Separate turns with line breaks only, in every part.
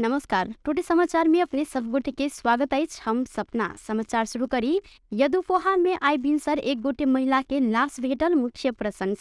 नमस्कार, टोटे समाचार में अपने सब गोटे के स्वागत अछि। हम सपना समाचार शुरू करी। यदुपोहा में आइ भिनसर एक गोटे महिला के लाश भेटल मुख्य प्रसंग।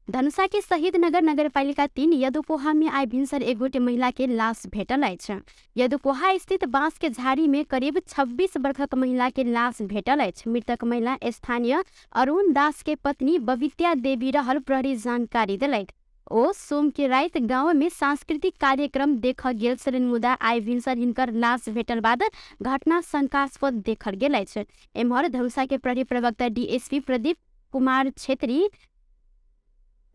धनुषा के शहीद नगर नगरपालिका 3 यदुपोहा में आइ भिनसर एक गोटे महिला के लाश भेटल अछि। यदुपोहा स्थित बांस के झाड़ी में करीब 26 वर्षक महिला के लाश भेटल अछि। मृतक महिला स्थानीय अरुण दास के पत्नी बबित्या देवी रहल प्रहरी जानकारी देलथि। ओ सोम के राति गांव में सांस्कृतिक कार्यक्रम देख गेल छलनि, मुदा आइ भिनसर हिनकर लाश भेटल बाद घटना शंकास्पद देखल गेल अछि। एम्हर धनुषा के प्रहरी प्रवक्ता डीएसपी प्रदीप कुमार छेत्री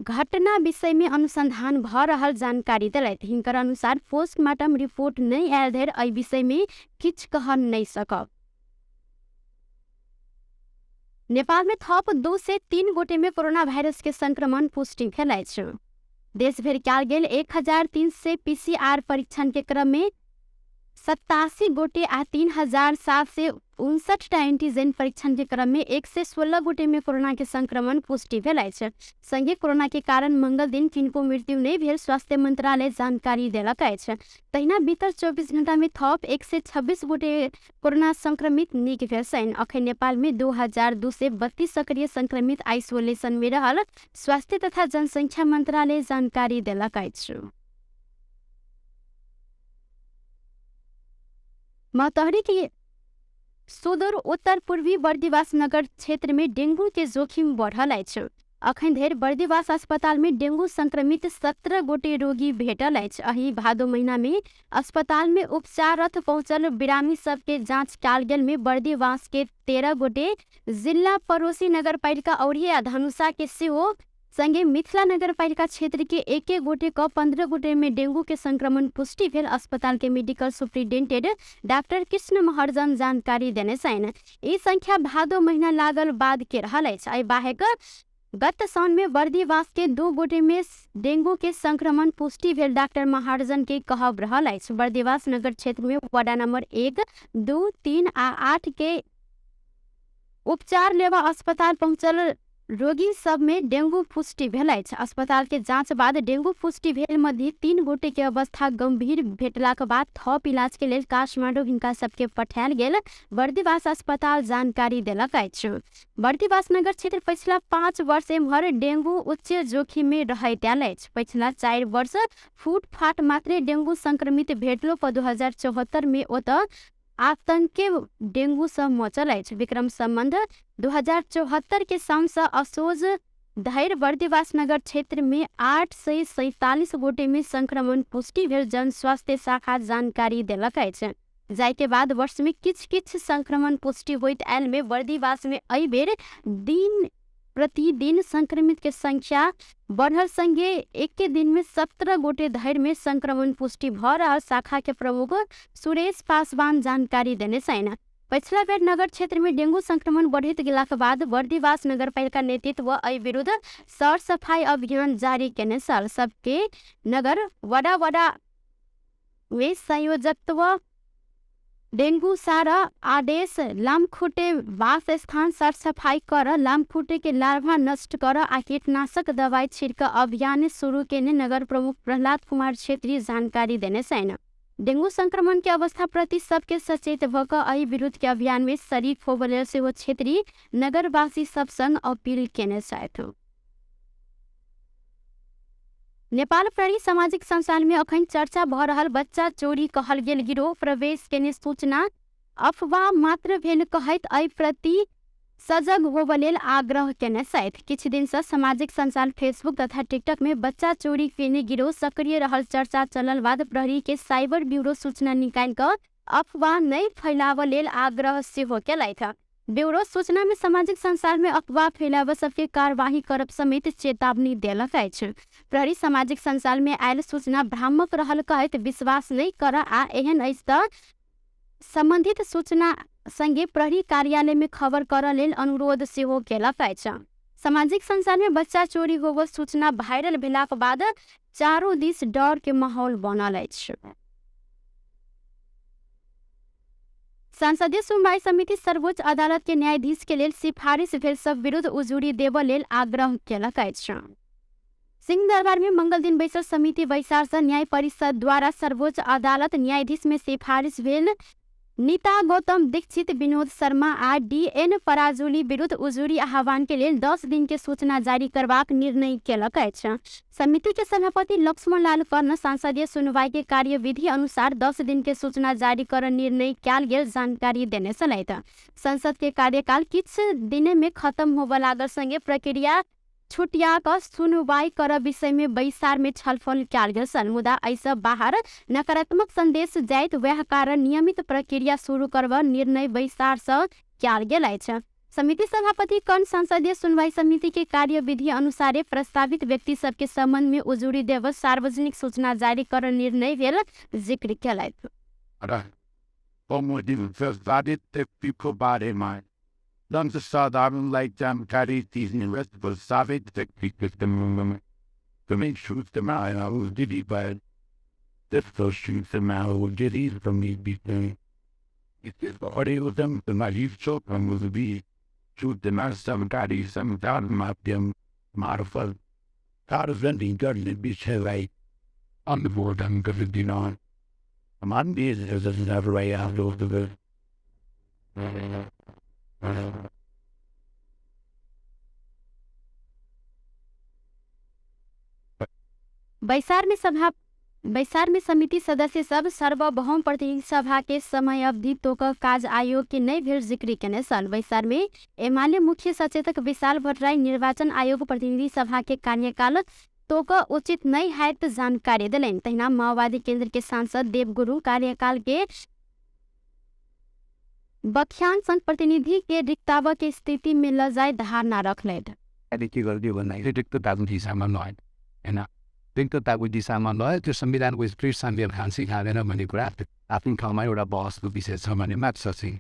घटना विषय में अनुसंधान भ रहल जानकारी देलथि। हिनकर अनुसार पोस्टमार्टम रिपोर्ट नहि आयल धरि एहि विषय में किछु कह नहि सकब। नेपाल में थप 2 से 3 गोटे में कोरोना वायरस के संक्रमण पुष्टि भेल अछि। देश भरि कयल गेल 1300 पीसीआर परीक्षण के क्रम में 87 गोटे आ 3759 टा एंटीजन परीक्षण के क्रम में 116 गोटे में कोरोना के संक्रमण पुष्टि भेल अछि। संगे कोरोना के कारण मंगल दिन किनको मृत्यु नहि भेल स्वास्थ्य मंत्रालय जानकारी देलक अछि। तहिना बीतल 24 घंटा में थप 126 गोटे कोरोना संक्रमित नीक भेल छनि। अखन नेपाल में 2232 सक्रिय संक्रमित आइसोलेशन में रहल स्वास्थ्य तथा जनसंख्या मंत्रालय जानकारी देलक अछि। मतहरी के सुदूर उत्तर पूर्वी बर्दिवास नगर क्षेत्र में डेंगू के जोखिम बढ़ल अछि। अखन धरि बर्दिवास अस्पताल में डेंगू संक्रमित 17 गोटे रोगी भेटल अछि। एहि भादो महीना में अस्पताल में उपचाररत पहुंचल बिरामी सबके जांच कयल गेल में बर्दिवास के 13 गोटे, जिला पड़ोसी नगरपालिका औरही आ धनुषा के सेहो संगे मिथिला नगरपालिका क्षेत्र के एक एक गोटे क 15 गोटे में डेंगू के संक्रमण पुष्टि भेल अस्पताल के medical superintendent doctor Krishna Maharjan जानकारी देने छनि। ई संख्या भादो महीना लागल बाद के रहल अछि। एहि बाहेक गत साउन में बर्दिवास के 2 गोटे में डेंगू के संक्रमण पुष्टि भेल डॉक्टर महाजन के कहब रहल अछि। बर्दिवास नगर क्षेत्र में वार्ड नंबर 1, 2, 3 आ 8 के उपचार लेवा अस्पताल पहुंचल रोगी सब में डेंगू पुष्टि भेल अछि। अस्पताल के जांच बाद डेंगू पुष्टि भेल मध्ये 3 गोटे के अवस्था गंभीर भेटलाक बाद थप इलाज के लेल काठमाडौँ हिनका सबके पठायल गेल बर्दिवास अस्पताल जानकारी देलक अछि। बर्दिवास नगर क्षेत्र पछिला 5 वर्ष एम्हर डेंगू उच्च जोखिम में रहैत आयल अछि। पछिला 4 वर्ष फुटफाट मात्रे डेंगू संक्रमित भेटलो पर 2074 में ओतऽ आतंके डेंगू से मचल अछि। विक्रम संबंध 2074 के साउन से असोज धरि बर्दिवास नगर क्षेत्र में 847 गोटे में संक्रमण पुष्टि भेल जन स्वास्थ्य शाखा जानकारी देलक अछि। जाहि के बाद वर्ष में किछ किछ संक्रमण पुष्टि होइत आयल में बर्दिवास में एहि बेर दिन प्रतिदिन संक्रमित के संख्या बढ़ल संगे एक दिन में 17 गोटे धरि में संक्रमण पुष्टि भ रहल शाखा के प्रमुख सुरेश पासवान जानकारी देने छनि। पछिला बेर नगर क्षेत्र में डेंगू संक्रमण बढ़ैत गेलाक बाद बर्दिवास नगरपालिका नेतृत्व एहि विरुद्ध सरसफाई अभियान जारी केने छल। सबके नगर वडा वडा में संयोजकत्व डेंगू सारा आदेश लामखुट्टे वासस्थान सरसफाई कर, लामखुट्टे के लार्वा नष्ट कर आ कीटनाशक दवाई छिड़क अभियान शुरू केने नगर प्रमुख प्रहलाद कुमार छेत्री जानकारी देने छनि। डेंगू संक्रमण के अवस्था प्रति सबके सचेत भ क एहि विरुद्ध के अभियान में शरीक होबय लेल सेहो छेत्री नगरवासी सब संग अपील केने छथि। नेपाल प्रहरी सामाजिक संजाल में अखन चर्चा भ रहल बच्चा चोरी कहल गेल गिरोह प्रवेश केने सूचना अफवाह मात्र भेल कहैत एहि प्रति सजग होबय लेल आग्रह केने छथि। किछु दिन से सामाजिक संजाल फेसबुक तथा टिकटक में बच्चा चोरी केने गिरोह सक्रिय रहल चर्चा चलल बाद प्रहरी के साइबर ब्यूरो सूचना निकालि क अफवाह नहि फैलाबय लेल आग्रह सेहो केलथि। ब्यूरो सूचना में सामाजिक संजाल में अफवाह फैलाबय सबके कार्यवाही करब समेत चेतावनी देलक अछि। प्रहरी सामाजिक संजाल में आयल सूचना भ्रामक रहल कहैत विश्वास नहि कर आ एहन अछि त संबंधित सूचना संगे प्रहरी कार्यालय में खबर करऽ लेल अनुरोध सेहो केलक अछि। सामाजिक संजाल में बच्चा चोरी होबऽ सूचना वायरल भेलाक बाद चारू दिस डर के माहौल बनल अछि। संसदीय सुनवाई समिति सर्वोच्च अदालत के न्यायाधीश के लेल सिफारिश भेल सब विरुद्ध उजुरी देबऽ लेल आग्रह केलक अछि। सिंहदरबार में मंगल दिन बैसल समिति बैसार से न्याय परिषद द्वारा सर्वोच्च अदालत न्यायाधीश में सिफारिश भेल नीता गौतम दीक्षित, विनोद शर्मा आ डीएन पराजुली विरुद्ध उजुरी आह्वान के लेल 10 दिन के सूचना जारी करबाक निर्णय केलक अछि। समिति के सभापति लक्ष्मण लाल कर्ण संसदीय सुनवाई के कार्यविधि अनुसार 10 दिन के सूचना जारी कर निर्णय कयल गेल जानकारी देने छलथि। संसद के कार्यकाल किछु दिन में खत्म होबय लागल संगे प्रक्रिया छुटिया कऽ सुनवाई कर विषय में बैसार में छलफल कयल गेल छल, मुदा एहिसँ बाहर नकारात्मक संदेश जाइत वएह कारण नियमित प्रक्रिया शुरू करब निर्णय बैसार सँ कयल गेल अछि। समिति सभापति कर्ण संसदीय सुनवाई समिति के कार्यविधि अनुसारे प्रस्तावित व्यक्ति सबके संबंध में उजुरी देब सार्वजनिक सूचना जारी कर निर्णय भेल जिक्र केलथि। बैसार में समिति सदस्य सब सार्वभौम प्रतिनिधि सभा के समय अवधि तोक काज आयोग के नहि भेल जिक्र केने छल। बैसार में एमाले मुख्य सचेतक विशाल भट्टराई निर्वाचन आयोग प्रतिनिधि सभा के कार्यकाल तोक उचित नहि हैत जानकारी देलनि। तहिना माओवादी केंद्र के सांसद देव गुरुङ कार्यकाल के बख्यान संग प्रतिनिधि के रिक्ताव के स्थिति में ल जाए धारणा रखलथि।
के गरिदियो भन्दाखेरि रिक्तताको दिशामा लग्यो हैन, रिक्तताको दिशामा लग्यो। त्यो संविधानको स्पिरिट संविधान सिकाएन भन्ने कुरा आफ्नो ठाउँमा एउटा बहसको विषय छ भन्ने मात्र चाहिँ।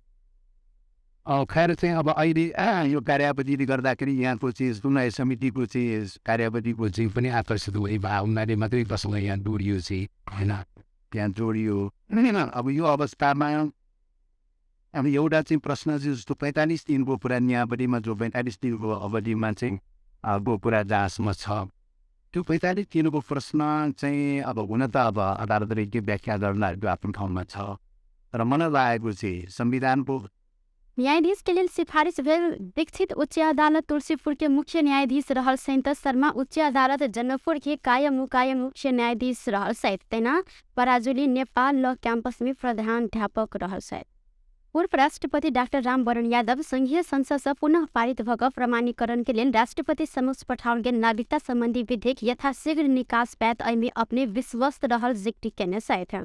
खैर चाहिँ अब अहिले यो कार्यावधिले गर्दाखेरि यहाँको चाहिँ सुनवाई समितिको चाहिँ कार्यावधिको चाहिँ पनि आकर्षित हुने भयो, उनीहरूले मात्रै कसैलाई यहाँ जोडियो चाहिँ हैन, त्यहाँ जोडियो। अब यो अवस्थामा अब एउटा चाहिँ प्रश्न चाहिँ जस्तो 45 दिनको कुरा नियावलीमा जो 45 दिनको अवधिमा चाहिँ अब कुरा जहाँसम्म छ त्यो 45 दिनको प्रश्न चाहिँ अब हुन त अब अदालतले के व्याख्या गर्ला त्यो आफ्नो ठाउँमा छ, तर मलाई लागेको चाहिँ संविधानको
न्यायाधीश के लेल सिफारिश भेल दीक्षित उच्च अदालत तुलसीपुर के मुख्य न्यायाधीश रहल सैंत शर्मा उच्च अदालत जनकपुर के कायम मुकायम मुख्य न्यायाधीश रहल सहित तहिना पराजुली नेपाल लॉ कैंपस में प्रधानाध्यापक रहल सहित। पूर्व राष्ट्रपति डाक्टर रामवरण यादव संघीय संसद से पुनः पारित भऽ कऽ प्रमाणीकरण के लेल राष्ट्रपति समक्ष पठाओल गेल नागरिकता सम्बन्धी विधेयक यथाशीघ्र निकास पायत एहिमे अपने विश्वस्त रहल जिक्र केने छथि।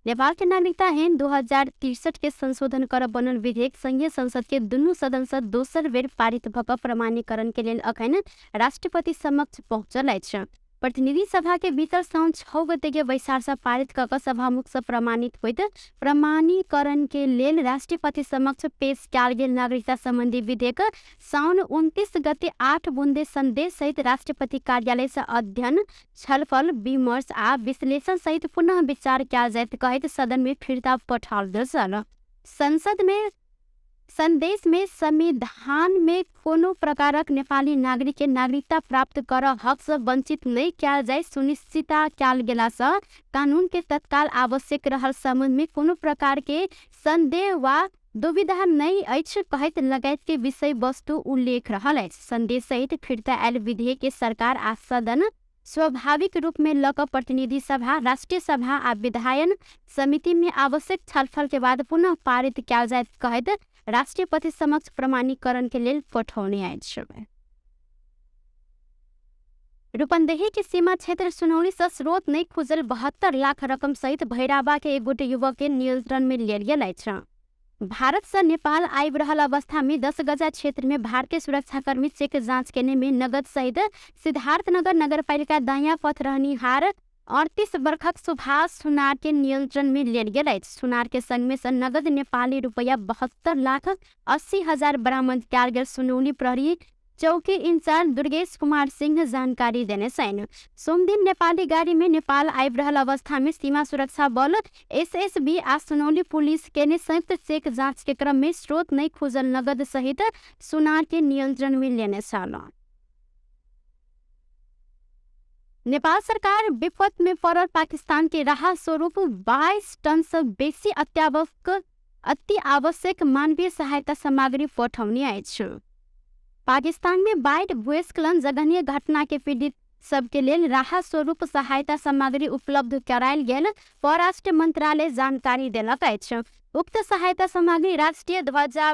नेपाल के नागरिकता ऐन 2063 के संशोधन कर बनल विधेयक संघीय संसद के दुनू सदन से दोसर बेर पारित भऽ कऽ प्रमाणीकरण के लेल अखन राष्ट्रपति समक्ष पहुँचल अछि। प्रतिनिधि सभा के बीतल साउन 6 गते के बैसार से पारित कऽ सभामुख से प्रमाणित होइत प्रमाणीकरण के लेल राष्ट्रपति समक्ष पेश कयल गेल नागरिकता सम्बन्धी विधेयक साउन 29 गते 8 बुंदे संदेश सहित राष्ट्रपति कार्यालय से अध्ययन, छलफल, विमर्श आ विश्लेषण सहित पुनः विचार कयल जाइत कहैत सदन में फिर्ता पठाओल गेल छल। संसद में संदेश में संविधान में कोनो प्रकारक नेपाली नागरिक के नागरिकता प्राप्त कर हक से वंचित नहीं कयल जाय सुनिश्चितता कयल गेला से कानून के तत्काल आवश्यक रहल संबंध में कोनो प्रकार के संदेह वा दुविधा नहीं अछि कहैत लगायत के विषय वस्तु उल्लेख रहल अछि। संदेश सहित फिर्ता आयल विधेयक के सरकार आ सदन स्वाभाविक रूप में लऽ कऽ प्रतिनिधि सभा, राष्ट्रीय सभा आ विधायन समिति में आवश्यक छलफल के बाद पुनः पारित कयल जायत कहैत राष्ट्रपति समक्ष प्रमाणीकरण के लेल पठौने अछि। रूपन्देही के सीमा क्षेत्र सुनौली से स्रोत नहीं खुजल 72 लाख रकम सहित भैराबा के एक गोटे युवक के नियंत्रण में लेल गेल अछि। भारत से नेपाल आबि रहल अवस्था में 10 गजा क्षेत्र में भारतीय सुरक्षाकर्मी चेक जाँच केने में नगद सहित सिद्धार्थनगर नगरपालिका दायाँ पथ रहनिहार 38 वर्षक सुभाष सुनार के नियंत्रण में लेल गेल अछि। सुनार के संग में से नगद नेपाली रुपैया 72,80,000 बरामद कयल गेल सुनौली प्रहरी चौकी इंचार्ज दुर्गेश कुमार सिंह जानकारी देने छनि। सोमदिन नेपाली गाड़ी में नेपाल आबि रहल अवस्था में सीमा सुरक्षा बल एसएसबी आ सुनौली पुलिस केने संयुक्त चेक जाँच के क्रम में स्रोत नहीं खुजल नगद सहित सुनार के नियंत्रण में लेने छल। नेपाल सरकार विपद में पड़ल पाकिस्तान के राहत स्वरूप 22 टन से बेसी अति आवश्यक मानवीय सहायता सामग्री पठौने अछि। पाकिस्तान में बाढ़ि भूस्खलन जघन्य घटना के पीड़ित सबके लेल राहत स्वरूप सहायता सामग्री उपलब्ध करायल गेल परराष्ट्र मंत्रालय जानकारी देलक अछि। उक्त सहायता सामग्री राष्ट्रिय ध्वजा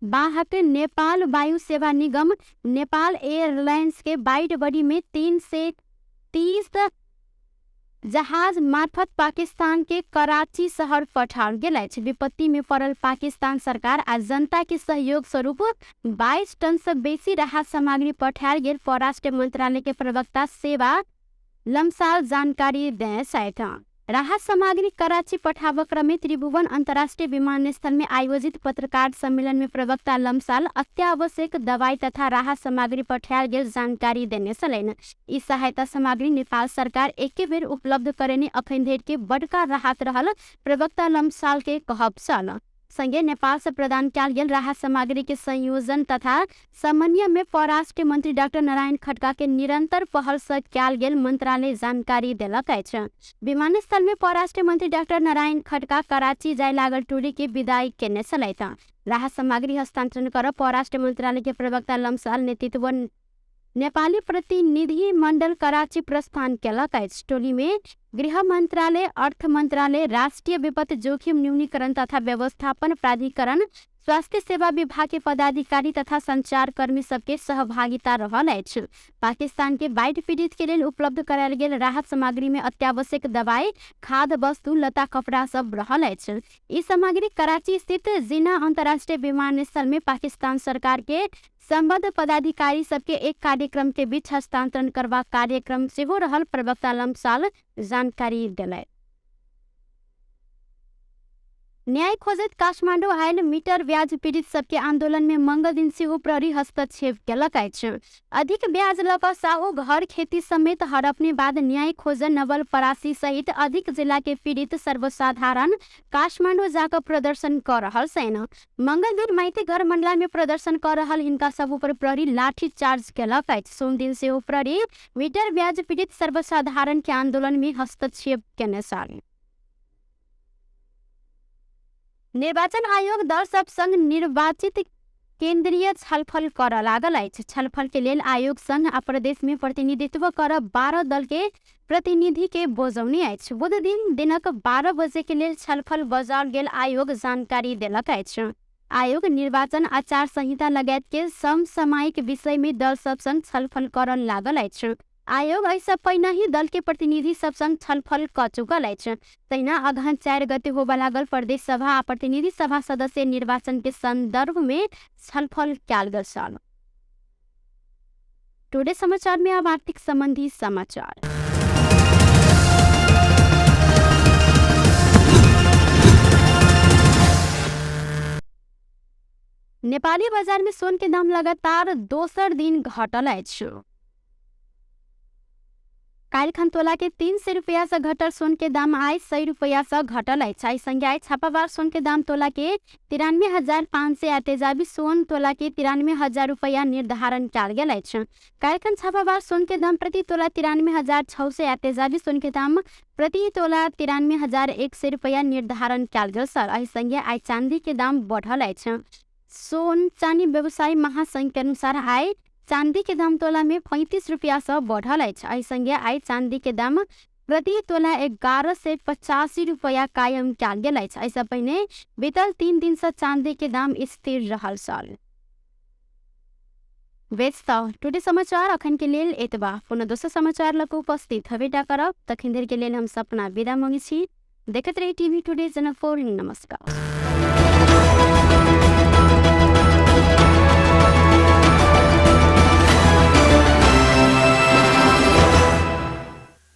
वाहक नेपाल वायु सेवा निगम नेपाल एयरलाइंस के बाइट बडी में 330 जहाज मार्फत पाकिस्तान के कराची शहर पठाओल गेल अछि। विपत्ति में पड़ल पाकिस्तान सरकार आ जनता के सहयोग स्वरूप 22 टन से बेसी राहत सामग्री पठायल गेल परराष्ट्र मंत्रालय के प्रवक्ता सेवा लम्साल जानकारी देने छथि। राहत सामग्री कराची पठाब क्रम में त्रिभुवन अंतर्राष्ट्रीय विमानस्थल में आयोजित पत्रकार सम्मेलन में प्रवक्ता लम्साल अत्यावश्यक दवाई तथा राहत सामग्री पठायल गेल जानकारी देने छलनि। ई सहायता सामग्री नेपाल सरकार एके बेर उपलब्ध करेने अखन धरि के बड़का राहत रहल प्रवक्ता लम्साल के कहब छल। संगे नेपाल से प्रदान कयल गेल राहत सामग्री के संयोजन तथा समन्वय में परराष्ट्र मंत्री डाक्टर नारायण खड्का के निरंतर पहल से कयल गेल मंत्रालय जानकारी देलक अछि। विमानस्थल में परराष्ट्र मंत्री डाक्टर नारायण खड्का कराची जाय लागल टोली के विदाई केने छलथि। राहत सामग्री हस्तांतरण कर परराष्ट्र मंत्रालय के प्रवक्ता लम्साल नेतृत्व नेपाली प्रतिनिधि मंडल कराची प्रस्थान केलक अछि। टोली में गृह मंत्रालय, अर्थ मंत्रालय, राष्ट्रिय विपत्ति जोखिम न्यूनीकरण तथा व्यवस्थापन प्राधिकरण, स्वास्थ्य सेवा विभाग के पदाधिकारी तथा संचारकर्मी सबके सहभागिता रहल अछि। पाकिस्तान के बाढ़ि पीड़ित के लेल उपलब्ध करायल गेल राहत सामग्री में अत्यावश्यक दवाई, खाद्य वस्तु, लत्ता कपड़ा सब रहल अछि। ई सामग्री कराची स्थित जिन्ना अंतर्राष्ट्रीय विमानस्थल में पाकिस्तान सरकार के सम्बद्ध पदाधिकारी सबके एक कार्यक्रम के बीच हस्तांतरण करबाक कार्यक्रम सेहो रहल प्रवक्ता लम्साल जानकारी देलनि। न्याय खोजैत काठमाडौँ आयल मीटर ब्याज पीड़ित सबके आंदोलन में मंगल दिन सेहो प्रहरी हस्तक्षेप केलक अछि। अधिक ब्याज लऽ कऽ साहु घर खेती समेत हड़पने बाद न्याय खोज नवलपरासी सहित अधिक जिला के पीड़ित सर्वसाधारण काठमाडौँ जाकऽ प्रदर्शन कऽ रहल छनि। मंगल दिन माइती घर मंडला में प्रदर्शन कऽ रहल हिनका सब ऊपर प्रहरी लाठी चार्ज केलक अछि। सोमदिन सेहो प्रहरी मीटर ब्याज पीड़ित सर्वसाधारण के आंदोलन में हस्तक्षेप केने छल। निर्वाचन आयोग दल सब संग निर्वाचित केन्द्रीय छलफल कर लागल अछि। छलफल के लेल आयोग संघ आ प्रदेश में प्रतिनिधित्व कर 12 दल के प्रतिनिधि के बजौने अछि। बुध दिन दिनक 12 बजे के लेल छलफल बजाओल गेल आयोग जानकारी देलक अछि। आयोग निर्वाचन आचार संहिता लगायत के समसामयिक विषय में दल सब संग छलफल कर लागल अछि। आयोग एहिसँ पहिनहि दल के प्रतिनिधि सब संग छलफल क चुकल अछि। तहिना अगहन 4 गते होबय लागल प्रदेश सभा आ प्रतिनिधि सभा सदस्य निर्वाचन के संदर्भ में छलफल कयल गेल छल। टुडे समाचार में अब आर्थिक संबंधी समाचार। नेपाली बाजार में सोन के दाम लगातार दोसर दिन घटल अछि। काल्हिखन तोला के 300 रुपया से घटल सोन के दाम आइ 100 रुपया से घटल अछि। एहि संगे आइ छापावार सोन के दाम तोला के 93,500 आ तेजाबी सोन तोला के 93,000 रुपया निर्धारण कयल गेल अछि। काल्हिखन छापावार सोन के दाम प्रति तोला 93,600 आ तेजाबी सोन के दाम प्रति तोला 93,100 रुपया निर्धारण कयल गेल छल। एहि संगे आइ चांदी के दाम बढ़ल अछि। सोन चानी व्यवसायी महासंघ के अनुसार आइ चांदी के दाम तोला में 35 रुपया से बढ़ल अछि। एहि संगे आइ चांदी के दाम प्रति तोला 1185 रुपया कायम कयल गेल अछि। एहिसँ पहिने बीतल 3 दिन से चांदी के दाम स्थिर रहल छल। बेस त टुडे समाचार अखन के लेल एतबा। पुनः दोसर समाचार लऽ कऽ उपस्थित हबेटा करब। तखन धरि के लेल हम सपना विदा मांगै छी। देखैत रही टीवी टुडे जनकपुर। नमस्कार।